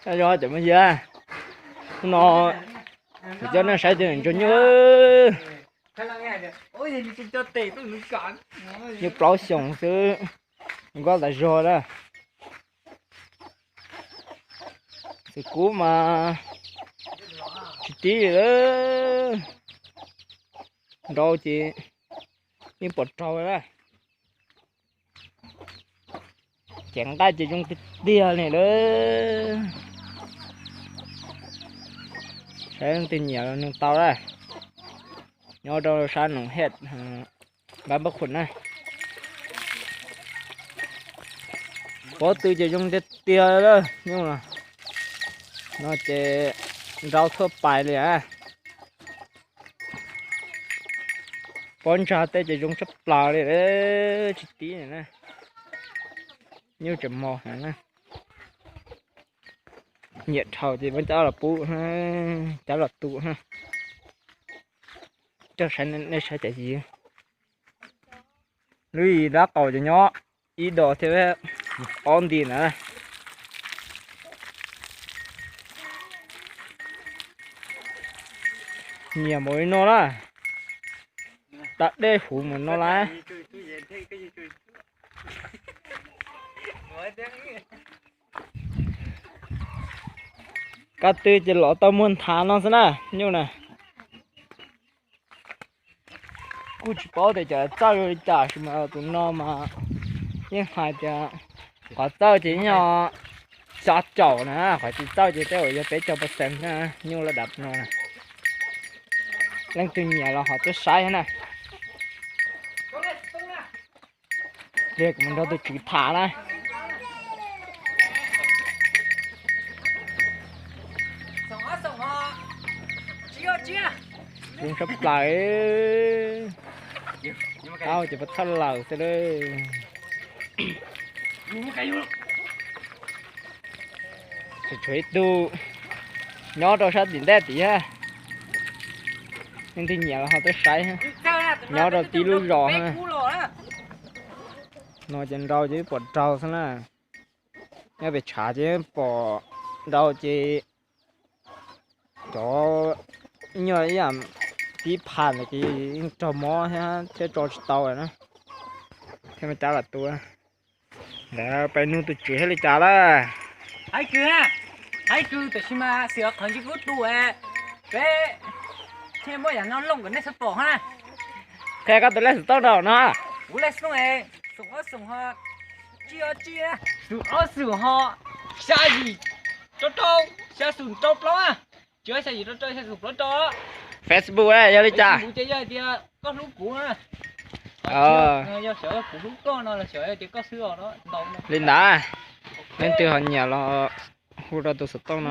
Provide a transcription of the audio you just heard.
Nyob zoo cov phooj ywg, hnub no kuv coj nej saib cov ntsuag nyuj, nyuj plaub xyoos xwb, nkauj tas zog na. Txiv kub mas tsis tib li, nrau ces yeej pom raug na. Ceev nqaij ces zoo tiag tiag li lawm. Saib leej twg nyiam los nug tau na. Nyob rau sab Noom Hej, Npab Npab Khuam na. Pob tw ces zoo tiag tiag lawm nyuj no. No ces nrau txhua pais li a. Pob ntsag tej ces zoo tshaj plaws li, tsis tib na. Nyuj tseem mos heev na. Nyiam dhau ces muab cab los pub, cab los tu. Coj saib nej saib cov yim. Lub yim dab qaum ces nyob ib dos thiab, ob nti na. Nyiam mus li no na, tas dej huv mus no lawm. Kab tw ces los tau muag nthav no xwb na, nyuj na. Kuj tsis paub tias cov txawj li cas, tab sis mas tus no mas yeej hais tias qhov txawj ces yog xya caum na, qhov tsis txawj ces tej zaum yog peb caug percent na, nyuj laj dav no na. Leej twg nyiam los ho tuaj saib na. Pliag kuv mus nrog tus tswv tham na. Zoo tshaj plaws. Tau ces pov thawj lawm xwb lawm. Tseem tshuav ib tug nyob rau sab tim ntej tid, leej twg nyiam los ho tuaj saib, nyob rau tib lub zos. No ces nrau ces pom raug xwb na. Nyob pem tshav ces pom nrau ces cov nyuj ib yam tib phaj ntawd ces yeej raug mob thiab tso tsis tau na, thiaj muab cab los tua. Ntawd peb nug tus tswv thiaj li cas lawm. Haib kws, haib kws tab sis mas xwm qhov ntsej kub tu, peb thiaj muab yam no looj kom nej txhob pom na. Qhia koj tus lej xov tooj rau no. Kuv lej xov tooj xoom ob xoom ho tsib ob tsib, xoom ob xoom ho xya yim rau rau, xya xoom rau plaub, tsis xya yim rau rau, xya xoom plaub rau. Facebook yog li cas? Kuv ces yog tias koj hlub kuv, yog xyov kuv hlub koj no los xyov tias koj xwb os. Li ntawd, leej twg ho nyiam los hu rau tus xov tooj no.